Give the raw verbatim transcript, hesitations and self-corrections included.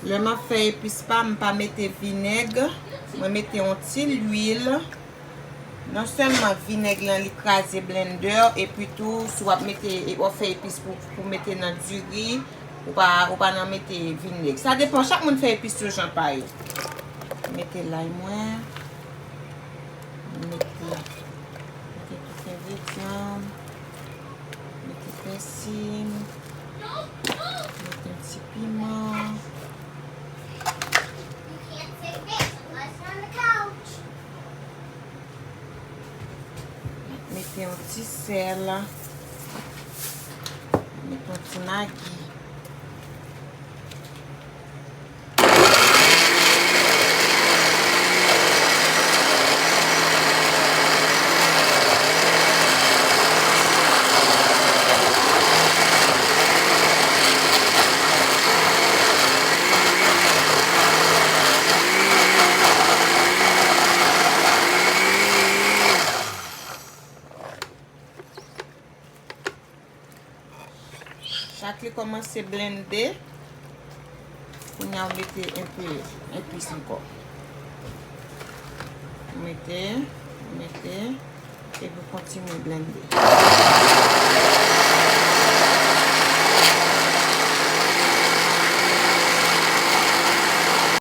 Lè m ap fè epis pa m, m pa mete vinèg. Mwen mete yon ti lwil. Non sèlman vinèg lan li kraze blender, epi tou si w ap mete, w ap fè epis pou, pou mete nan diri, ou pa, ou pa nan mete vinèg. Sa depan, chak moun fè epis yo jan pa yo. Mete lay mwen. Mete, mete tout engredyan. Mete pèsi. Mete yon ti piman. Mete yon ti sèl. Mete yon ti magi. Chak li kòmanse blende, kounye a w mete enpe epis ankò. Ou mete, ou mete, epi w kontinye blende.